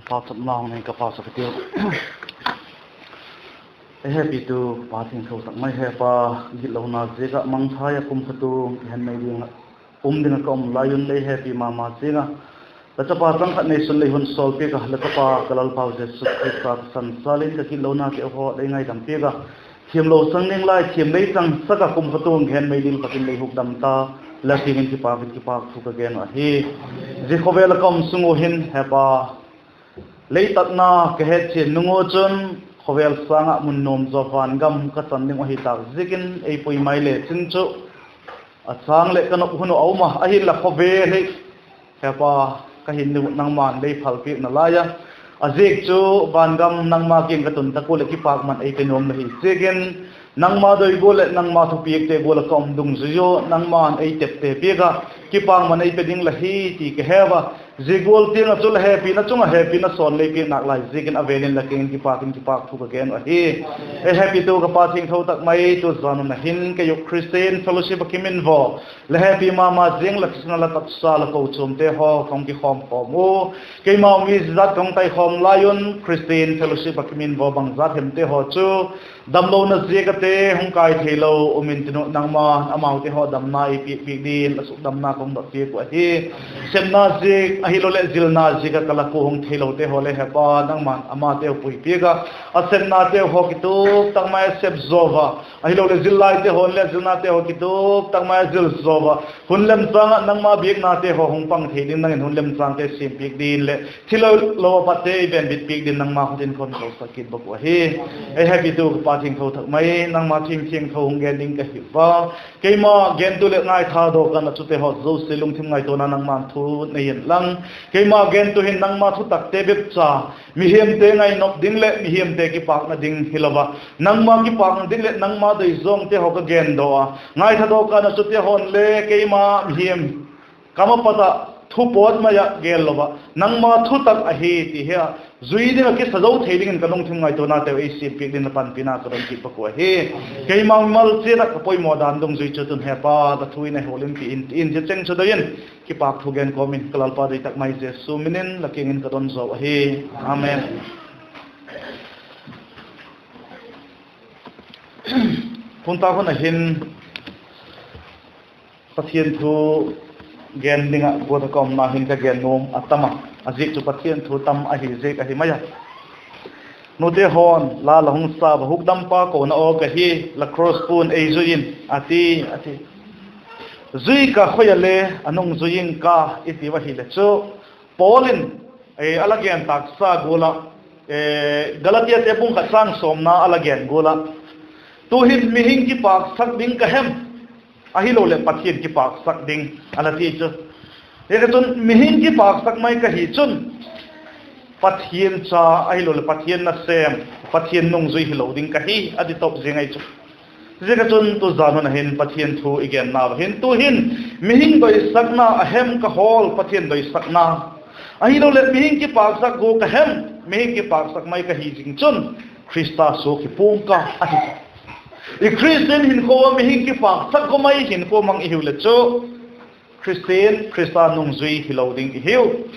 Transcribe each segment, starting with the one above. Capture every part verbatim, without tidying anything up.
Pauchapna hung nei ka, pauchap hitiu. Ei hepitu Pa thiangtho tak mai, Hepa, gitlona ziak ah mangthai ah kumtuang i hen mai ding ah, um ding ah ka um lai un lei hepi ma ma ziang a, la chapa chang khat neisun lei hun sawl piak a, la chapa ka Lalpau Jesu Khrista thisan sâl in ka gitlonateu haw lei ngaidam piak a, thiamlo chang ding lai thiam lei chang sak a, kumtuang i hen mai ding tak in lei hukdam ta, la kiang in kipâk in kipâk thu ka gen uh ahi. Zia khawvel ah ka um sung ua hin Hepa, lei tatna ka hetchian nung ua chun, khawvel sâng ah mun nuam zaw van gam ka chan ding uh ahi tâk ziakin ei pui mai le chin chu, a châng leh ka nop hun uh a um a, ahinla khawvel hi, Hepa, ka hin ding uh nangma'n lei phalpiak nalai a, a ziak chu van gam nangma kiang ka tun tak ua leh kipâkman ei pe nuam la hi ziakin, nangma doi gual leh nangma thupiakte gual ah ka um dungzui ua nangma'n ei tepte piak a, kipâkman ei pe ding la hi ti ka he ua. Zia gual tiang ah chu la hepina chung ah hepina sawn lei piak nalai ziakin a vêl in la kiang in kipâk in kipâk thu ka gen uh ahi. Ei hepitu ka Pa thiangtho tak mai, tu zan hun ah hin kei uh Christian Fellowship ah kimin vaw, la hepi ma ma ziang, la thisan a la taksa la kochuamte haw ka hung kikhawm khawm u. Keimau mi zat ka hung taikhawm lai un Christian Fellowship ah kimin vaw bangzat hemte haw chu damlona ziak a te hung kai theilo um intin uh, nangma'n amaute haw damna ei piak piak dingin la sukdamna ka hung dot piak uh ahi. Sepna ziak ahiloleh zilna ziak ah ka lak ua hung theilote haw le Hepa, nangma'n amateu pui piak a, a sepnateu haw kitup tak mai a sep zaw a, ahiloleh zillaite haw'n le zilnate haw kitup tak mai a zil zaw a, hun lemchâng ah nangma biaknate haw hung pang thei ding nang in hun lemchângte siam piak dingin leh thilo lo a patte ei venbit piak dingin nangma khut in ka hun kosak kit bak uh ahi. Ei hepitu ka Pa thiangtho tak mai, nangma thu thiangtho hung gen ding ka hi ua, keima gentu leh ngaitha dawk a na chute haw zosia lungthim ngaituana nangma'n thu nei inlang, keima gentu hin nangma thutakte bep cha, mihiamte ngainop ding leh mihiamte kipâkna ding hilo a, nangma kipâkna ding leh nangma doi zawngte haw ka gendaw a, ngaitha dawk a na chute haw'n le keima mihing kam a pat ah thu pawt mai ah gel lo ah nangma thutak ahi ti hi a zui ding ah kisa zo thei dingin ka lungthim ngaituanateu ei siam piak dingin la panpina ka don kit bak uh ahi. Keima mimal chiat ah ka poimaw dan dungzui chu tun Hepa, la thu in ei hawlin ti in, ti in zia cheng chu doi in kipâk thu gen kawm in ka Lalpa doi tak mai Jesu min in la kiang in ka don zaw ahi. Amen. Hun tak hun ah hin Pathian thu gen ding ah guat a ka umna hin ka gen nuam a tam a, a ziak chu Pathian thu tam ahi ziak ahi mai a. Nute haw'n la la hung sa ua, hukdampa kona aw ka hi, la cross pu'n ei zui in a ti, a ti. Zui ka khoi a le a nung zui ing ka i ti ua hileh chu, Paul in a la gen tâksa gual ah, Galatiate bung khat châng sawmna a la gen gual ah, tu'hin mihing kipâksak ding ka hem, ahiloleh Pathian kipâksak ding a la ti chu. Ziaka chun mihing kipâksak mai ka hi chun, Pathian cha ahiloleh Pathian nasêm, Pathian nungzui hilo ding ka hi a ti top zing ahi chu. Ziaka chun tu zan hun ah hin Pathian thu i genna ua hin tu'hin mihing doisakna a hem ka hawl, Pathian doisakna ahiloleh mihing kipâksak gua ka hem, mihing kipâksak mai ka hi zing chun Khrista suak hi pua'ng ka a ti. I Christian hinkhua ah mihing kipâksak gua mai hinkhua mang i hiu leh chu, Christian, Khrista nungzui hilo ding i hiu,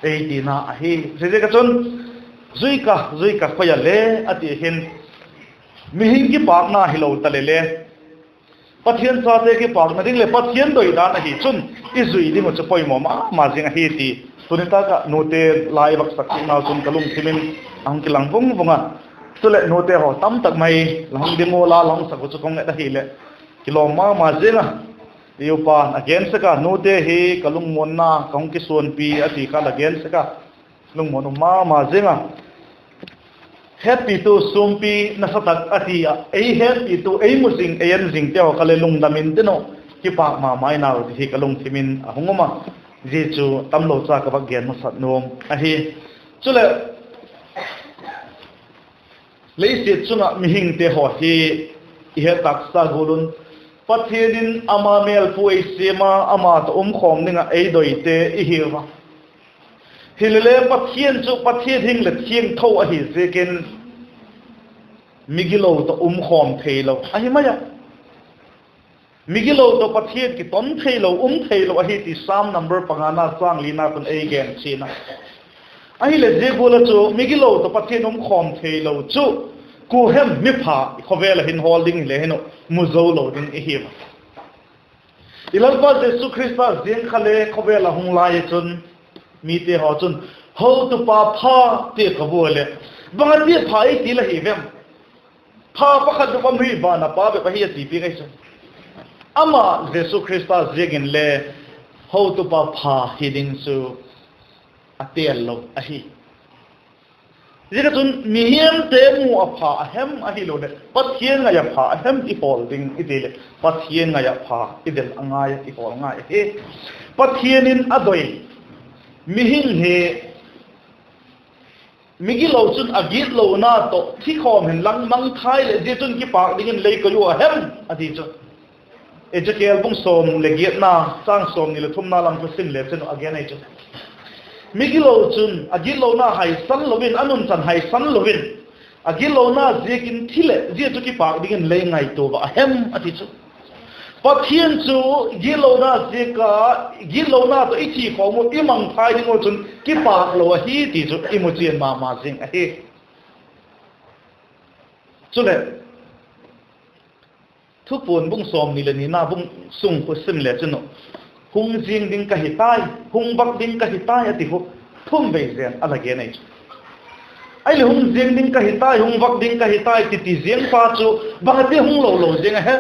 ei tina ahi. Ziaziak ah chun, zui ka, zui ka khoi a le a ti hin, mihing kipâkna hilo ta le le, Pathian chate kipâkna ding leh Pathian doi dan ahi chun, i zui ding uh chu poimaw ma ma zing ahi ti tuni tâk ah nute la i vak sak kit nau chun ka lungthim in a hung kilang vung vung a. Chuleh nute haw tamtak mai la hung ding ua la la hung sak uh chu ka hung et ahileh, kilawm ma ma zing a. I upa'n a gen sek a, nute hi ka lungmuanna ka hung kisuanpi a ti kha la gen sek a, lungmuan um ma ma zing a. Hetpitu sûmpi nasa tak a ti a, ei hetpitu ei mu zing ei en zingte haw kha le lungdam intin uh, kipâk ma ma inau ti hi ka lungthim in a hung um a. Zia chu tamlo cha ka vak gen masat nuam ahi. Chuleh, leisiat chung ah mihingte haw hi i het tâksa gual un, Pathian in ama mêlpu ei siam a, ama tawh um khawm ding ah ei doite i hiu a. Hilele Pathian chu Pathian hing leh thiangtho ahi ziakin, migilo tawh um khawm theilo ahi mai a. Migilo tawh Pathian kiton theilo, um theilo ahi ti Sam number pangana châng lina khun ei gen chian a. Ahileh zia gual ah chu migilo tawh Pathian um khawm theilo chu, kua hem mi pha i khawvel ah hin hawl ding hile hin uh mu zo lo ding i hi a. I Lalpa Jesu Khrista ziang kha le khawvel ah hung lai ah chun, mite haw chun, Hotupa pha, ti ka bua leh, bang a ti pha i ti la hi vem? Pha pakhat bep um hi, van a pa bep ahi a ti piak ahi chu. Ama Jesu Khrista ziakin le hotupa pha hi ding chu a tel lo ahi. Ziak ah chun mihiamte mu a pha a hem ahiloleh Pathian ngai a pha a hem i hawl ding i ti leh, Pathian ngai a pha i del a ngai a, i hawl ngai ahi. Pathian in a doi mihing hi migilo chun a gitlona tawh thi khawm hen lang mangthai leh zia chun kipâk dingin lei koi ua hem a ti chu. Ezekiel bung sawm leh giatna, châng sawmni leh thumna lam kha sim le chun a gen ahi chu. Migilo chun a gitlona haisan lo in, a nunchan haisan lo in, a gitlona ziakin thi leh zia chu kipâk dingin lei ngaitua a hem a ti chu. Pathian chu gitlona ziak a, gitlona tawh i thi khawm uh, i mangthai ding uh chun kipâk lo ahi ti chu i mu chian ma ma zing ahi. Chuleh, Thupuan bung sawmni leh nina bung sung khu sim le chun uh, hung ziang ding ka hi tai, hung vak ding ka hi tai a ti khu, thum vei zen a la gen ahi chu. Ahileh hung ziang ding ka hi tai, hung vak ding ka hi tai ti ti ziang pa chu bang a ti hung lo lo ziang a he?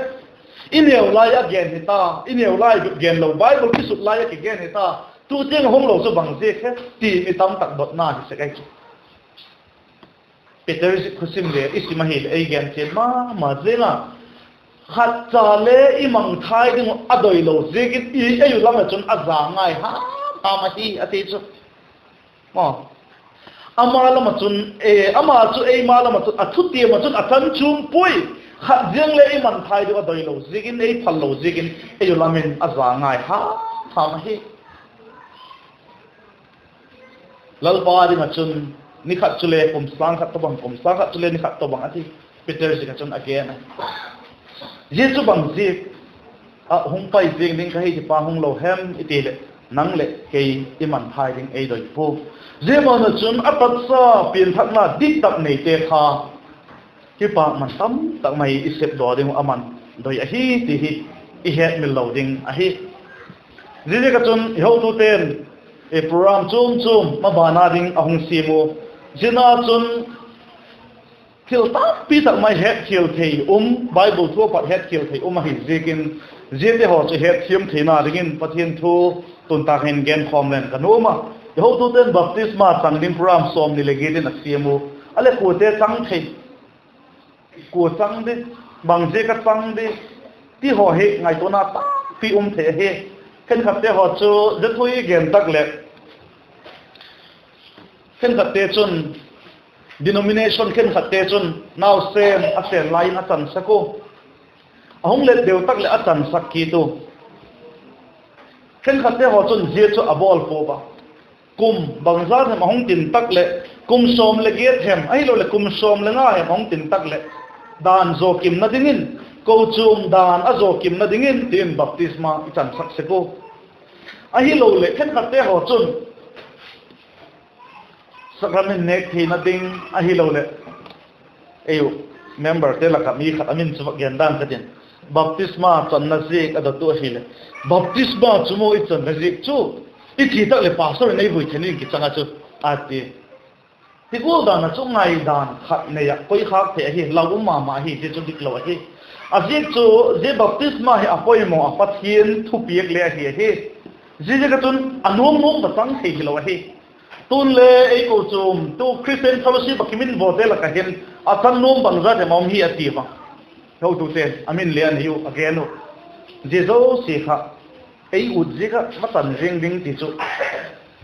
I neu lai a gen hi ta, i neu lai gen lo, Bible kisut lai a kigen hi ta, tu tiang a hung lo chu bang ziak he ti mi tam tak dotna hi sek ahi chu. Peter ziak khu sim le i sim ahileh ei gen chian ma ma zing a, khat cha le i mangthai ding uh a doi lo ziakin i ei u lam ah chun a za ngai ham ham ahi a ti chu. Ama lam ah chun, ama chu eima lam ah chun a thutiam ah chun a chan chuam puai. Khat ziang le i mangthai ding uh a doi lo ziakin, ei phal lo ziakin ei u lam in a za ngai ham ham ahi. Lalpa ding ah chun ni khat chule kum sâng khat tawhbang, kum sâng khat chule ni khat tawhbang a ti. Peter ziak ah chun a gen a. Zia chu bang ziak ah hung pai ziang ding ka hi ti pa hung lo hem i ti leh, nang leh kei i mangthai ding ei doi pua. Zia ban ah chun a taksa pianthakna diktak neite kha kipâkman tam tak mai i sepdaw ding uh a man doi ahi ti hi i hetmil lo ding ahi. Ziaziak ah chun i hotute'n program chuam chuam mabana ding a hung siam u. Zia ah chun thil tampi tak mai hetkhial thei um, Bible thu a pat hetkhial thei um ahi ziakin, ziate haw chu hetthiam theina dingin Pathian thu tun tâk hin genkhawm leng ka nuam a. I hotute'n baptisma chang ding program sawmni leh giat in a siam u. A leh kuate chang thei, kua chang di, bang ziak a chang di ti haw hi ngaituana tampi um thei ahi. Khenkhatte haw chu zia thu i gen tak leh, khenkhatte chun, denomination khenkhatte chun nausen a sen lai in a chansak u, a hung let deu tak leh a chansak kit u. Khenkhatte haw chun zia chu a bawl pua a, kum bangzat hem a hung tin tak leh, kum sawm leh giat hem ahiloleh kum sawm leh nga hem a hung tin tak leh, dan zawkimna dingin, kochuam dan a zawkimna dingin ti in baptisma i chansak sek u. Ahiloleh khenkhatte haw chun sacrament nêk theina ding ahiloleh, ei u memberte lak ah mi khat a min chu vak gen dan ka tin, baptisma channa ziak a dot u ahileh, baptisma chu maw i channa ziak chu, i thi tak leh pastor in ei vui thei in kichang a chu, a ti. Hi gual dan ah chu ngaidan khat nei ah koikhâk thei ahi, lau um ma ma ahi, zia chu diklo ahi. A ziak chu, zia baptisma hi a poimaw a, Pathian thupiak le ahi ahi. Ziaziak ah chun a nuam nuam ta chang thei hilo ahi. Tun le ei kochuam, tu Christian Fellowship ah kiminvawte lak ah hin, a chan nuam bangzat hem a um hi a ti vang. Hotute'n a min le a nei u, a gen u. Zia zosia kha ei ut ziak ah va chan ziang ding ti chu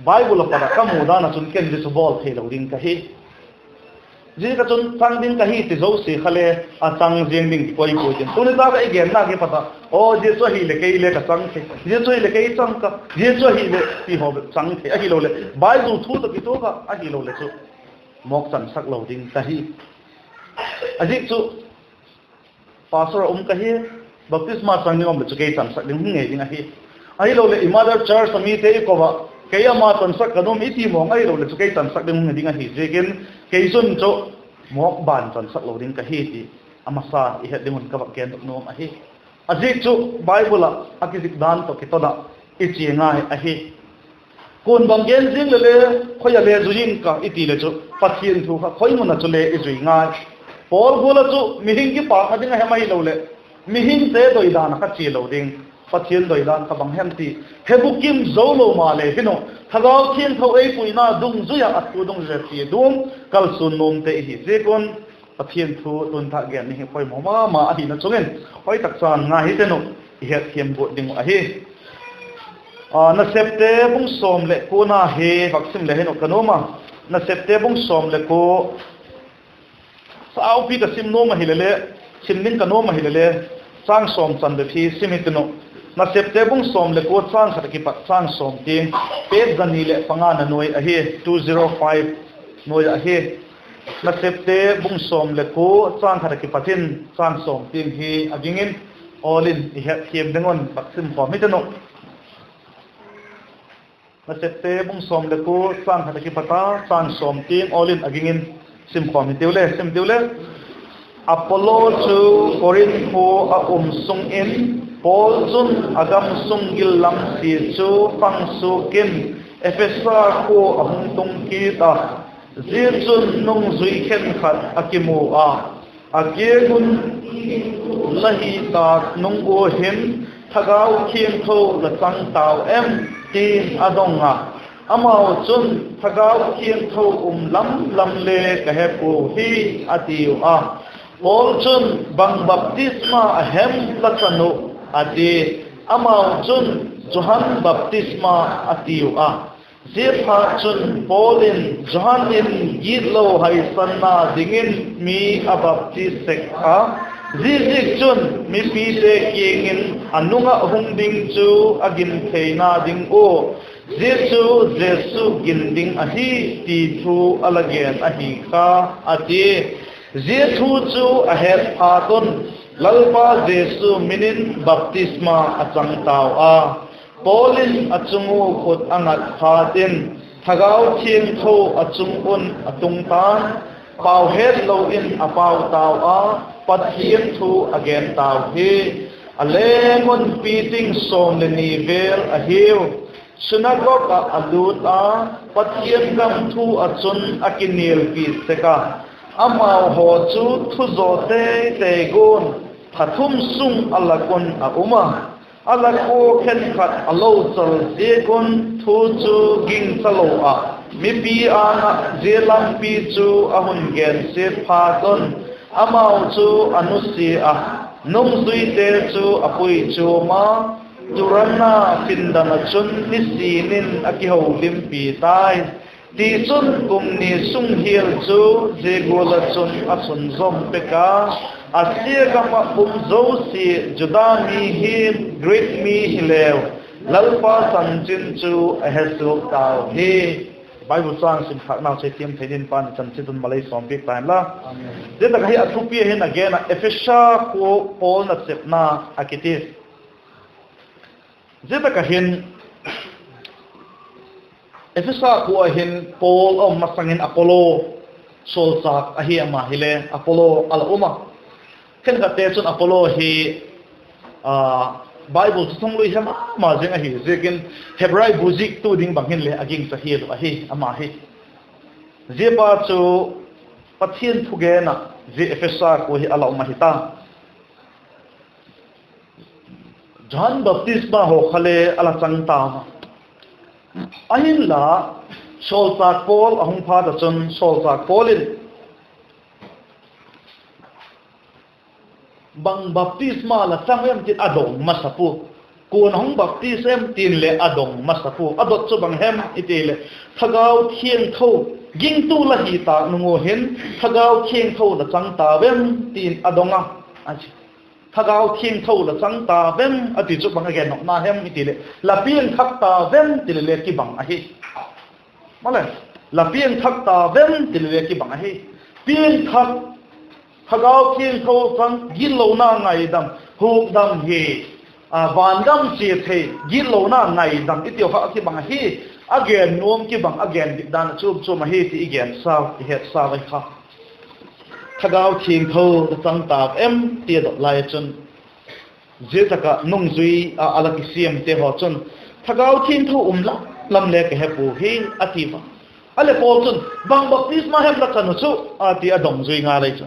Bible ah pat ah ka mu dan ah chun ken zia chu bawl theilo ding ka hi. Ziaziak ah chun chang ding ka hi ti zosia kha le a chang ziang ding kikoi puai tin. Tuni tak ah i genna kipat ah, aw, zia chu ahileh kei le ka chang thei, zia chu ahileh kei chang ka, zia chu ahileh ti haw bep chang thei ahiloleh, Bible thu tawh kituak ah ahiloleh chu mawk chansak lo ding ka hi. A ziak chu pastor ah um ka hi, baptisma chang ding um leh chu kei chansak ding hung ngei ding ahi. Ahiloleh i mother church a mite i ko ah, Kei ama chansak ka nuam i ti mawng ahilo leh chu kei chansak ding hung hi ding ahi ziakin, kei chun chu mawk ban chansak lo ding ka hi ti a masa i het ding un ka vak gen nuam ahi. A ziak chu Bible ah a kizik dan tawh kiton ah i chia ngai ahi. Kuan bang gen zing leh le, khoi ah le zui ing ka i ti leh chu Pathian thu kha khoi mun ah chule i zui ngai. Paul gual ah chu mihing kipâkna ding a hem ahilo leh, mihingte doidan ah kha chia lo ding, Pathian doidan kha bang hem ti he bukim zo lo maleh hin uh, Thagau Thiangtho ei puina dungzui ah a thu dungzui a chia duam kalsuan nuamte i hi ziak un, Pathian thu tun thak gen ni hi poimaw ma ma ahina chung in, hoi tak chan ngai hiten uh, i hetthiam guat ding uh ahi. Nasepte bung sawm leh kuana hi vak sim le hin uh ka nuam a. Nasepte bung sawm leh kua, saupi ka sim nuam ahile le, sim ding ka nuam ahile le, châng sawm chan bep hi sim hitin uh. Nasepte bung sawm leh kua châng khat ah kipat châng sawm tiang, page za ni leh panga na nuai ahi, two zero five nuai ahi. Nasepte bung sawm leh kua châng khat ah kipat in châng sawm tiang hi a ging in, awl in i hetthiam ding un vak sim khawm hitin uh. Nasepte bung sawm leh kua châng khat ah kipat a châng sawm tiang awl in a ging in sim khawm hitiu le, sim tiu le. Apollo chu Korinth khua ah um sung in, Paul chun a gam sung gil lam sia chu pang suak in Ephesa khua a hung tung kit a. Zia chun nungzui khenkhat a kimu a, a kiang un, La hi tâk nung ua hin Thagau Thiangtho la chang tau em? ti'n a dong a. Amau chun, Thagau Thiangtho um lam lam le ka he puau hi, a tiu a. Paul chun, Bang baptisma a hem la chan uh? a ti. Amau chun, Johan baptisma, a tiu a. Ziaphatchun, Paul in Johan in gitlo haisanna dingin mi a baptis sek a. Ziaziakchun, mipite kiang in a nung ah hung ding chu a gin theina ding ua, zia chu Jesu gin ding ahi, ti thu a la gen ahi kha, a ti. Zia thu chu a het phat un, Lalpa Jesu min in baptisma a chang tau a. Paul in a chung ua khut a ngat phat in, Thagau Thiangtho a chung un a tung ta'n, pau hetlo in a pau tau a, Pathian thu a gen tau hi. A leng un piting sawm leh ni vel ahiu. Sinagog ah a lût a, Pathian gam thu ah chun a kinialpi sek a. Amau haw chu thu zaw tei tei guan, tha thum sung a lak un a um a. A lak ua khenkhat a lochal ziak un thu chu gingcha lo ah, mipi âng ah zia lampi chu a hun gensiat phat un, amau chu a nusia a, nungzuite chu a pui chuam a, Turanna pindan ah chun nisin in a kiholimpi tai. Tichun, kum ni sung hial chu zia gual ah chun a sunzawm pek a, Asia gam ah um zosia, Juda mi hi'n, Greek mi hileu, Lalpa chanchin chu a he suak tau hi. Bible châng sim thâknau chu thiam thei dingin Pa'n chanchin tun malei sawmpiak ta hen la. Zia tak ah hi a thupi a hin a gen ah, Ephesa khua Paul nasepna a kiti. Zia tak ah hin Ephesa khua ah hin Paul a um masang in Apollo, sawlchâk ahi ama hile, Apollo a la um a. Khenkhatte chun Apollo hi Bible thuthunglui he ma ma zing ahi ziakin, Hebrai bu ziktu ding bang hinle a gingcha hial uh ahi ama hi. Ziapa chu Pathian thugen ah zia Ephesa khua hi a la um ahi ta. Johan baptisma haw kha le a la chang ta a. Ahinla, sawlchâk Paul a hung phat ah chun sawlchâk Paul in, Bang baptisma la chang em? ti'n a dong masa pua. Kua'n a hung baptis em? ti'n le a dong masa pua. A dot chu bang hem i ti leh, Thagau Thiangtho, gingtu la hi tâk nung ua hin Thagau Thiangtho la chang tau em? ti'n a dong a. Thagau Thiangtho la chang tau em? a ti chu bang a gen nopna hem i ti leh, la piangthak tau em? ti le le kibang ahi. Male, la piangthak tau em? ti le le kibang ahi. Piangthak, Thagau Thiangtho chang, gitlona ngaidam, hukdam hi, van gam chia thei, gitlona ngaidam i tiu kha a kibang ahi. a gen nuam kibang, a gen dik dan a chuam chuam ahi ti i gensa, i hetsa ai kha. Thagau Thiangtho la chang tau em ti a dot lai ah chun, zia tak ah nungzui ah a la kisiamte haw chun, Thagau Thiangtho um lam lam le ka he pua hi, a ti a. A leh Paul chun, Bang baptisma hem la chan uh chu? a ti a dong zui ngal ai chu.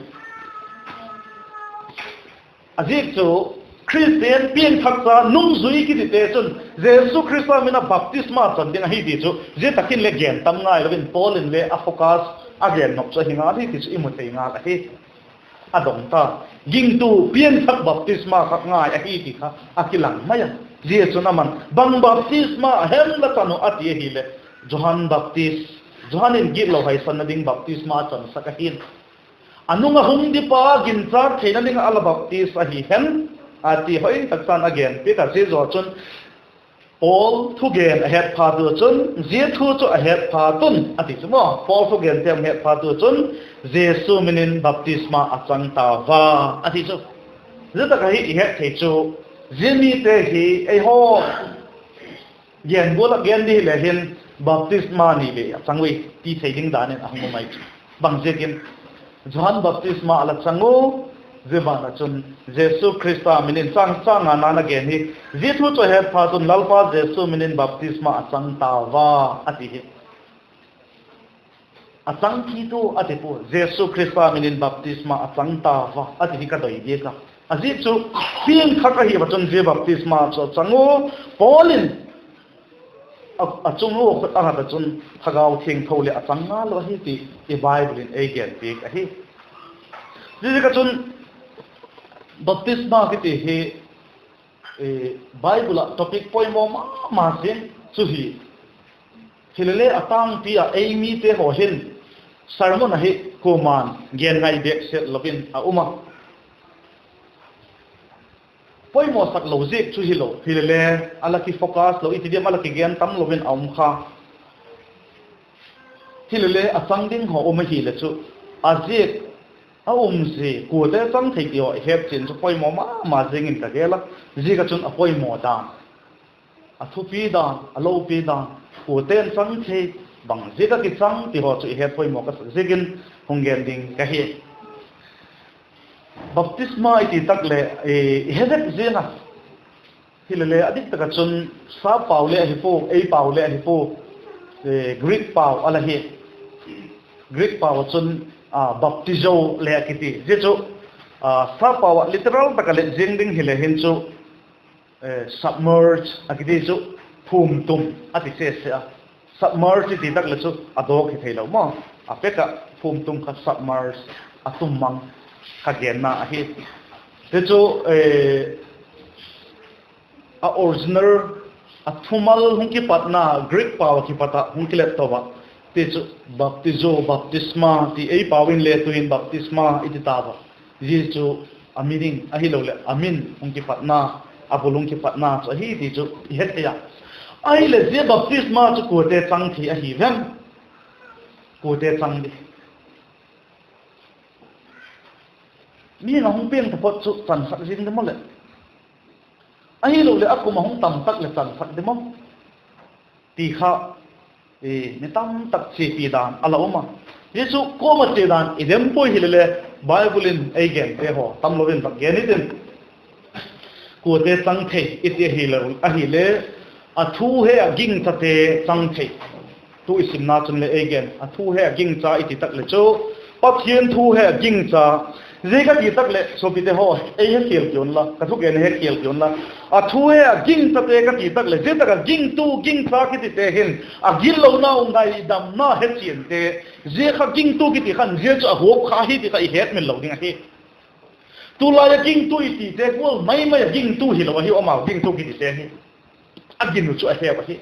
A ziak chu, Khristian piangthakcha nungzui kitite chun Jesu Khrista min a baptisma chan ding ahi ti chu zia tak in le gen tam ngai lo in, Paul in le a focus a gen nop chu ahi ngal hi ti chu i mu thei ngal ahi. A dong ta, gingtu piangthak baptisma kha ngai ahi ti kha a kilang mai a. Zia chun aman, Bang baptisma hem la chan uh? a ti ahileh, Johan Baptist, Johan in gitlo haisanna ding baptisma a chansak ahi'n. A nung a hung dipa ginchâk theina ding ah a la baptis ahi hen, a ti hoi tak chan a gen piak a. Zia zaw chun Paul thugen a het phat ua chun, zia thu chu a het phat un a ti chu maw, Paul thugente a het phat ua chun Jesu min in baptisma a chang tau a, a ti chu. Zia tak ahi i het thei chu, zia mite hi eihaw gen gual ah gen di hile hin, baptisma ni vei a chang ui ti thei ding dan in a hung um ai chu. Bang ziakin? Johan baptisma a la chang u, zia ban ah chun Jesu Khrista min in, chang, chang ngana a gen hi, zia thu chu a het phat un Lalpa Jesu min in baptisma a chang tau a, a ti hi. A chang kit u a ti pua, Jesu Khrista min in baptisma a chang tau a, a ti hi ka doi diak a. A ziak chu, piangthak ahi va chun zia baptisma chu a chang u, Paul in a, a chung u khut a ngat ah chun Thagau Thiangtho leh a chang ngal u ahi ti i Bible in ei gen piak ahi. Ziaziak ah chun baptisma kiti hi, Bible ah topic poimaw ma ma zing chu hi. Hilele a tângpi ah ei mite haw hin sermon ahi kuama'n gen ngai bêk set lo in a um a. Poimawsak lo ziak chu hilo, hilele a la kifocus lo, i ti diam, a la kigen tam lo in a um kha. Hilele a chang ding haw um ahile chu, a ziak, a umzia, kuate chang thei ti haw i hetchian chu poimaw ma ma zing in ka gel a. Ziak ah chun a poimaw dan, a thupi dan, a lopi dan, kuate'n chang thei, bang ziak ah kichang ti haw chu i het poimaw ka sak ziakin hung gen ding ka hi. Baptisma i ti tak leh, i he zek ziang a. Hilele a dik tak ah chun, sap pau le ahi pua, ei pau le ahi pua, Greek pau a la hi. Greek pau ah chun baptizo le a kiti. Zia chu sap pau ah literal tak ah let ziang ding hile hin chu, submerge a kiti chu, phûm tum a ti sese a. Submerge i ti tak leh chu a dawk hi theilo maw. A pek ah phûm tum kha submerge, a tum mang kha genna ahi. Ti chu, a original, a thumal hung kipatna, Greek pau ah kipat ah hung kilet to ah, ti chu baptizo, baptisma ti ei pau inle tu'hin baptisma i ti ta a. Zia chu a meaning ahiloleh a min hung kipatna, a bul hung kipatna chu ahi ti chu i he thei a. Ahileh zia baptisma chu kuate chang thei ahi vem? Kuate chang di? Mi a hung piang taphot chu chansak zing di maw leh, ahiloleh a kum a hung tam tak leh chansak di maw, ti kha mi tam tak chiapi dan a la um a. Zia chu kuama chia dan i dem puai hilele, Bible in ei gente haw tamlo in vak gen i tin, kuate chang thei i ti ahile, a thu he ah gingchate chang thei. Tu i simna chun le ei gen, a thu he ah gingcha i ti tak leh chu, Pathian thu he ah gingcha. Zia ka ti tak leh suapite haw, ei hekhial ki unla, ka thugen hekhial ki unla. A thu he ah gingchate ka ti tak leh, zia tak ah gingtu gingcha kitite hin a gitlonau ngaidamna hechiante, zia kha gingtu kiti khan zia chu a huap kha hi ti kha i hetmil lo ding ahi. Tulai ah gingtu i tite gual mai mai ah gingtu hilo ahi, amau gingtu kitite hi a gin uh chu a heu ahi.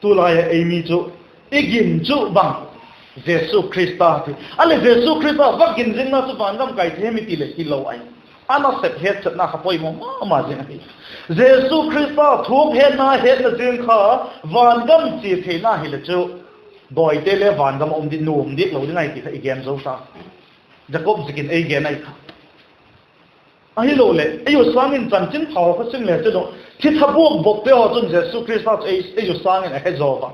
Tulai ah ei mi chu i gin chu bang? Jesu Khrista ti. A leh Jesu Khrista vak gin zingna chu vangam kaite hem i ti leh hilo ahi. A nasep hetchetna kha poimaw ma ma zing ahi. Jesu Khrista thuak hetna hetna ziang kha vangam chia theina hileh chu, dawite le vangam ah um di, nuam diak lo ding ahi ti kha i gen zo ta. Jakob ziakin ei gen ahi kha. Ahiloleh ei u sâng in chanchinpha kha sim le chun, thithabuak bokte haw chun Jesu Khrista chu ei u sâng in a he zaw a.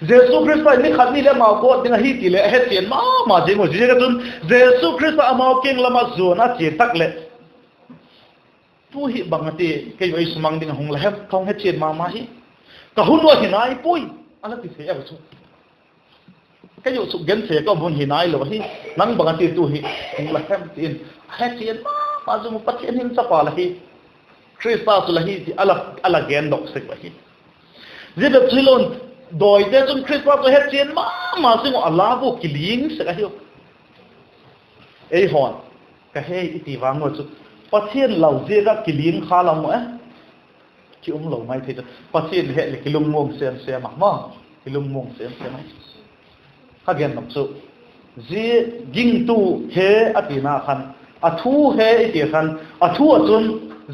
Jesu Khrista in ni khat ni leh amau gawt ding ahi ti leh a hechian ma ma zing u. Ziaziak ah chun Jesu Khrista amau kiang lam ah zuan a chia tak leh, Tu hi bang a ti, kei ei sumang ding a hung la hem, ka hung hechian ma ma hi. Ka hun uh hi nai puai, a la ti thei a chu. Kei uh chu genthei ka um hun hi nailo ahi. Nang bang a ti tu hi hung la hem ti in, a hechian ma ma zing u. Pathian hin chapa la hi, Khrista chu la hi ti a la, a la gendok sek uh ahi. Zia bep chu hilo in, dawite chun Khrista chu hechian ma ma zing uh a, a lak uh kiling sek ahiu. Eihaw'n, ka he i ti vang ua chu, Pathian lau ziak ah kiling kha lam uh e. Ki um lo mai thei chu, Pathian het leh kilungmuang sêm sêm a maw, kilungmuang sêm sêm a. Ka gen nop chu, zia gingtu he a tina khan, a thu he i ti khan, a thu ah chun,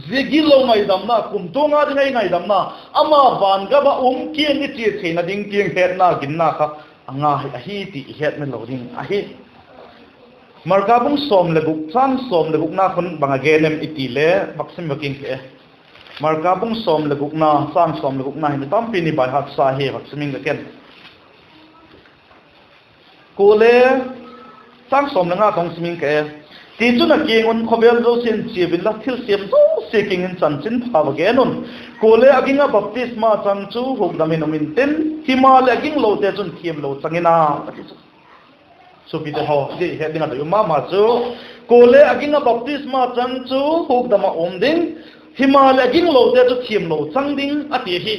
zia gitlo ngaidamna, kumtuang a ding ei ngaidamna, ama vangam ah um kiang i chia theina ding tiang hetna ginna kha a ngai ahi ti i hetmil lo ding ahi. Marka bung sawm le guk, châng sawm le gukna khun bang a gen em i ti le, vak sim vak ing ke. Marka bung sawm le gukna, châng sawm le gukna hi mi tampi ni baihatsa hi, vak sim ing ka ken. Kuale, châng sawm le nga tawh sim ing ka e. Tichun a kiang un, Khawvel zosia'n chia un la, thilsiam zosia kiang in chanchinpha va gen un. Kuale a ging ah baptisma chang chu hukdam in um intin, himaleh a ginglote chun thiamlo chang in a, a ti chu. Suapite haw, zia i het ding a doi um ma ma chu, kuale a ging ah baptisma chang chu hukdam ah um ding, himaleh a ginglote chu thiamlo chang ding a ti ahi.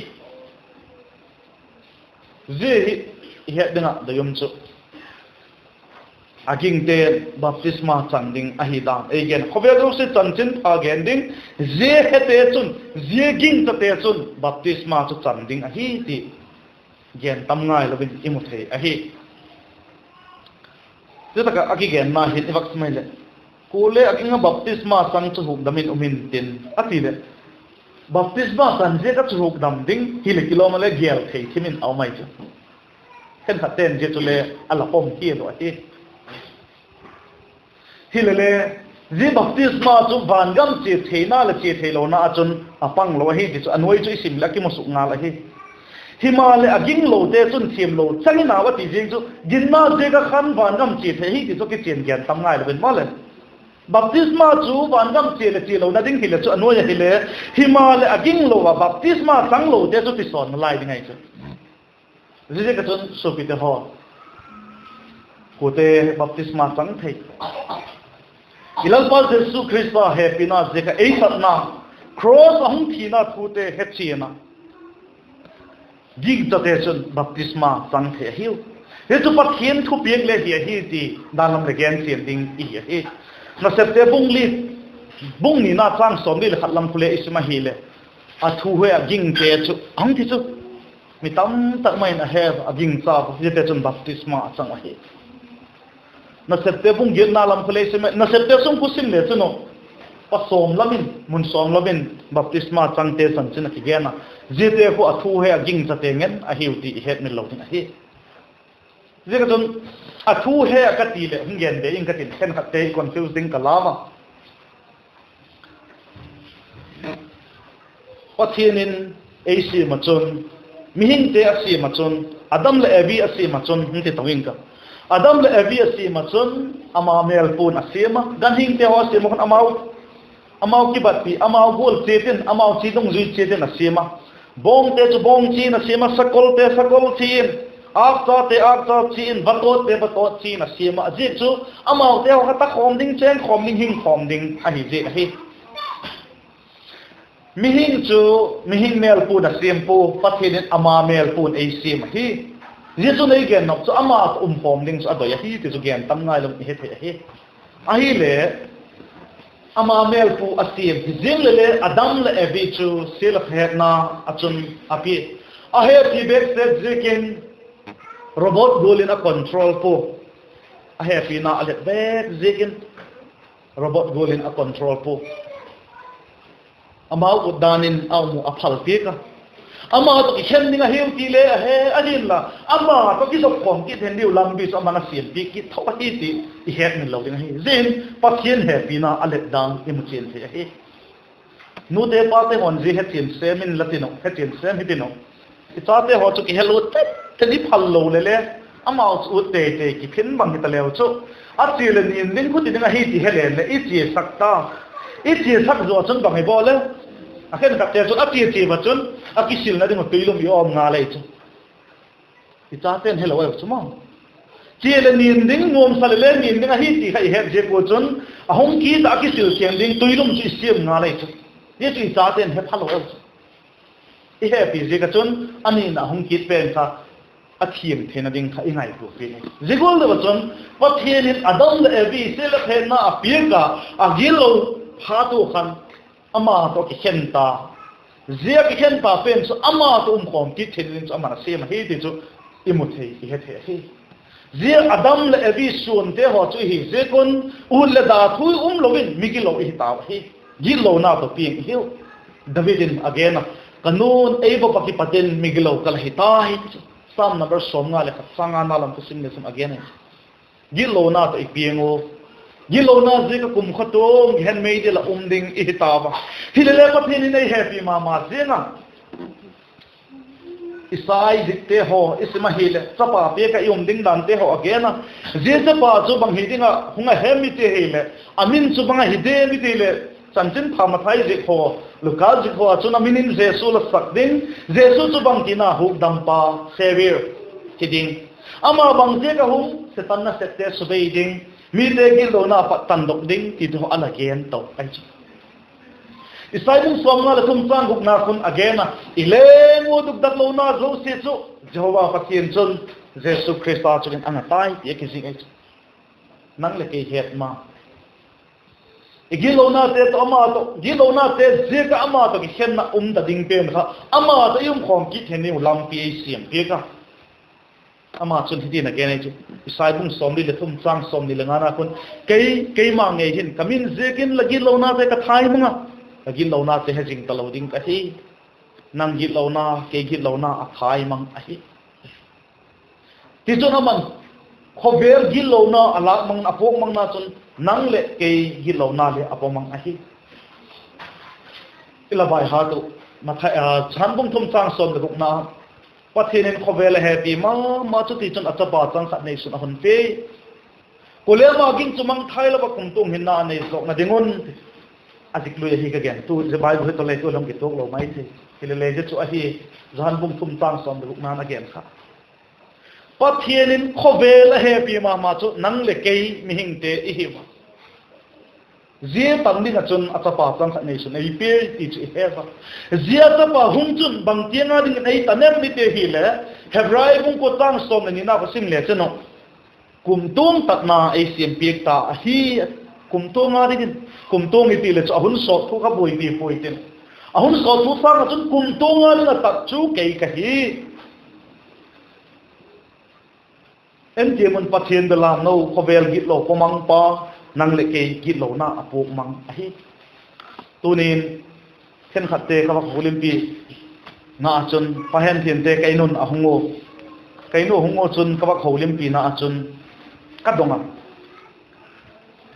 Zia hi i het ding ah doi um chu, a gingte'n baptisma chan ding ahi dan ei gen. Khawvel zosia chanchinpha gen ding, zia hete chun, zia gingchate chun baptisma chu chan ding ahi ti gen tam ngailo in i mu thei ahi. Zia tak ah a kigenna hin i vak sim mai leh, kuale a ging ah baptisma chang chu hukdam in um intin, a ti leh, baptisma chan ziak ah chu hukdam ding hileh kilawm a le gel thei thim in a um ai chu. Khenkhatte'n zia chule a la pom hial uh ahi. Hilele, zia baptisma chu vangam chia theina leh chia theilona ah chun a pang lo ahi ti chu a nuai chu i sim leh a kimusuk ngal ahi. Himaleh a ginglote chun thiamlo chang in au a ti ziang chu, ginna ziak ah khan vangam chia thei hi ti chu kichian gen tam ngailo in maw le. Baptisma chu vangam chia leh chialona ding hileh chu a nuai ahile, himaleh a ginglo ah baptisma changlote chu tisawn nalai ding ahi chu. Ziaziak ah chun suapite haw, kuate baptisma chang thei? I Lalpa Jesu Khrista hepina ziak ah ei satna, cross a hung thina thute hechian a, gingchate chun baptisma chang thei ahiu. Hi chu Pathian thupiak le hi ahi ti dan lam leh gen chian ding i hi ahi. Nasepte bung li, bung nina châng sawmli leh khat lam khu le i sim ahileh, a thu he a gingte chu a hung ti chu, mi tamtak mai in a he a, a gingcha, ziate chun baptisma a chang ahi. Nasepte bung giatna lam khu le i sim, Nasepte sung khu sim le chun u, pa sawm lam in, mun sawm lam in baptisma changte chanchin a kigen a, ziate khu a thu he a gingchate ngen ahiu ti i hetmil lo ding ahi. Ziak ah chun, a thu he a ka ti leh hung gen be ing ka tin, khenkhatte i confuse ding ka lau a. Pathian in ei siam ah chun, mihingte a siam ah chun, Adam leh Evi a siam ah chun hung ti to ing ka. Adam leh Evi a siam ah chun, ama mêlpua'n a siam a, ganhingte haw a siam ah khun amau, amau kibatpi, amau gual chiat in, amau chi dungzui chiat in a siam a. Bawngte chu bawng chi in a siam a, sakolte sakol chi in, âkchate âkcha chi in, vatawtte vatawt chi in a siam a. A ziak chu, amaute haw kha ta khawm ding, chêng khawm ding, hing khawm ding ahi ziak ahi. Mihing chu, mihing mêlpua'n a siam pua, Pathian in ama mêlpua'n ei siam ahi. Zia chun ei gen nop chu ama tawh um khawm ding chu a doi ahi ti chu gen tam ngailo in i he thei ahi. Ahile, ama mêlpua a siam hi ziang leh le Adam leh Evi chu sial ah hetna ah chun a pia. A hepi bêk sek ziakin robot gual in a control pua. A hepina a let bêk ziakin robot gual in a control pua. Amau ut dan in a um uh a phal piak a. Ama tawh kikhen ding ahiu ti le a he, ahinla, ama tawh kizop khawm kit hen diu lampi chu ama'n a siam piak kit tho ahi ti i hetmil lo ding ahi. Zia in Pathian hepina a let dan i mu chian thei ahi. Nute pate haw'n zia hechian sêm in la tin uh, hechian sêm hi tin uh. I chate haw chu kihelut tet Pathian i phal lo leh le, amau chu ut tei tei kiphin bang hita leu chu, a chia leh nin ding khuti ding ahi ti he leng leh i chiasak ta. I chiasak zaw chun bang hi bawl le, a khenkhatte chun a chia chia va chun, a kisilna ding uh tuilum i awm ngal ei chu. I chate'n helo eu chu maw. Chia leh nin ding, nuamsa leh le nin ding ahi ti kha i het ziak ua chun, a hung kit ah a kisil thiang ding tuilum chu i siam ngal ei chu. Zia chu i chate'n he phalo eu chu. I hepi ziak ah chun a nina hung kit pen kha a thiam theina ding kha i ngaitua piak ahi. Zia gual deu ah chun Pathian in Adam leh Evi sia leh phetna a piak a, a gitlo phat ua khan ama tawh kikhen ta. Zia kikhen ta pen chu ama tawh um khawm kit theina ding chu aman a siam ahi ti chu i mu thei, i he thei ahi. Zia Adam leh Evi suante haw chu i hi ziak un, ut leh da thu um lo in mi gilo i hi tau ahi. Gitlona tawh piang i hiu. David in a gen a, ka nu'n ei vop ah kipat in mi gilo ka la hi tai. Sam number sawmnga leh khat, sâng nga na lam ka sim le chun a gen ahi. Gitlona tawh i piang u. Gitlona ziak ah kumkhua tuang hen meidil ah um ding i hi tau a. Hile le Pathian in ei hepi ma ma ziang a, Isai zikte haw i sim ahileh chapa piak ah i um ding dante haw a gen a. Zia chapa chu bang hi ding ah hung a hem i ti ahileh, a min chu bang ahi diam i ti leh, Chanchinpha Mathai zik haw, Luka zik haw ah chun a min in Jesu la sak ding, Jesu chu bangtina hukdampa, Saviour, hi ding. Ama bang ziak a hung, Setan nasepte subei ding, mite gitlona pat tandok ding ti chu a la gen to ahi chu. Isai bung sawmnga leh thum châng gukna khun a gen a, i leng ua dukdaklona zosia chu Jehova Pathian chun Jesu Khrista chung in a nga tai ti a kizik ahi chu. Nang leh kei het ma, i gitlonate tawh, ama tawh, gitlonate ziak ah ama tawh kikhenna um ta ding pen kha, ama tawh i um khawm kit theina ding uh lampi ei siam piak a. Ama chun hitin a gen ahi chu, Isai bung sawmli leh thum châng sawmni leh ngana khun, kei, keima ngei hin ka min ziakin la gitlonate ka thai mang a, la gitlonate hezing talo ding ka hi. Nang gitlona, kei gitlona a thai mang ahi. Tichun aman khawvel gitlona a lâk mang, a puak mangna chun nang leh kei gitlona le a pua mang ahi. I la baihat uh, Mathai, Johan bung thum châng sawm leh gukna, Pathian in khawvel a hepi ma ma, chutichun a chapa chang khat neisun a hun pia. Kuale ama ging chu mangthai lo ah kumtuang hinna a nei zawkna ding un, a zik lui ahi ka gen. Tu zia Bible hi tawh le tu lam kituak lo mai thei. Hilele zia chu ahi, Johan bung thum châng sawm leh gukna'n a gen kha. Pathian in khawvel a hepi ma ma chu nang leh kei mihingte i hi a. Zia tan ding ah chun a chapa chang khat neisun ei pia ti chu i he a. Zia chapa hung chun bang tiang a dingin ei tan em i ti ahileh, Hebrai bung kua châng sawm leh nina ka sim le chun, kumtuang tatna ei siam piak ta ahi. Kumtuang a dingin, kumtuang i ti leh chu a hun sawt thu kha buaipi puai tin, a hun sawt thu sâng ah chun kumtuang a ding ah tat chu kei ka hi. En tiam un, Pathian belamno, khawvel gitlo pua mang pa, nang leh kei gitlona a puak mang ahi. Tuni'n khenkhatte ka vak houlimpi na ah chun, pa henthiamte kei nu'n a hung u, kei nu hung u chun ka vak houlimpina ah chun ka dong a,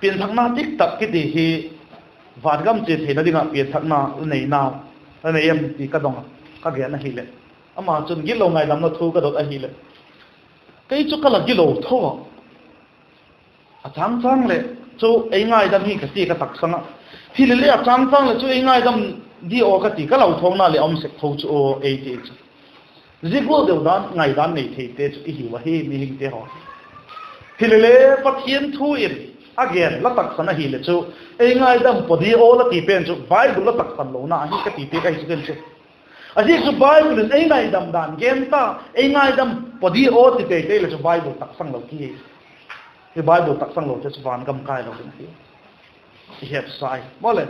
pianthakna dik tak kiti hi, vangam chia theina ding ah pianthakna la nei em ti ka dong a, ka gen ahileh, ama chun gitlo ngaidamna thu ka dot ahileh, kei chu ka la gilo tho a, a châng châng leh chu ei ngaidam hi ka ti ka taksang ah, hilele a châng châng leh chu ei ngaidam di aw ka ti ka lauthawkna leh a um sek tho chu aw ei ti chu. Zia gual deu dan ngaidan nei theite chu i hiu ahi, mihingte haw. Hilele Pathian thu in a gen la taksan ahileh chu, ei ngaidam paw di aw la ti pen chu Bible la taksan lona ahi ka ti piak ahi chu ken chu. A ziak chu Bible in ei ngaidam dan gen ta, ei ngaidam paw di aw ti tei tei leh chu Bible taksang lo ki hi. Hi Bible taksang lote chu vangam kai lo ding ahi, i hepsa i maw le.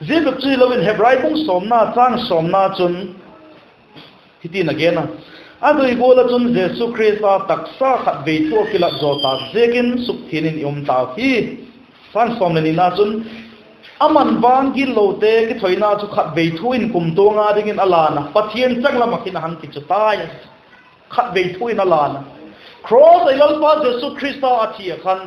Zia bep chu hilo in Hebrai bung sawmna châng sawmna chun hitin a gen a, a doi gual ah chun Jesu Khrista taksa khatvei thu a kilat zaw tâk ziakin sukthiang in i um tau hi. Châng sawm leh nina chun, aman vang gitlote kithoina chu khatvei thu in kumtuang a dingin a lân a, Pathian changlam ah hin a hang kichu tai a. Khatvei thu in a lân a, cross ah i Lalpa Jesu Khrista a thi ah khan,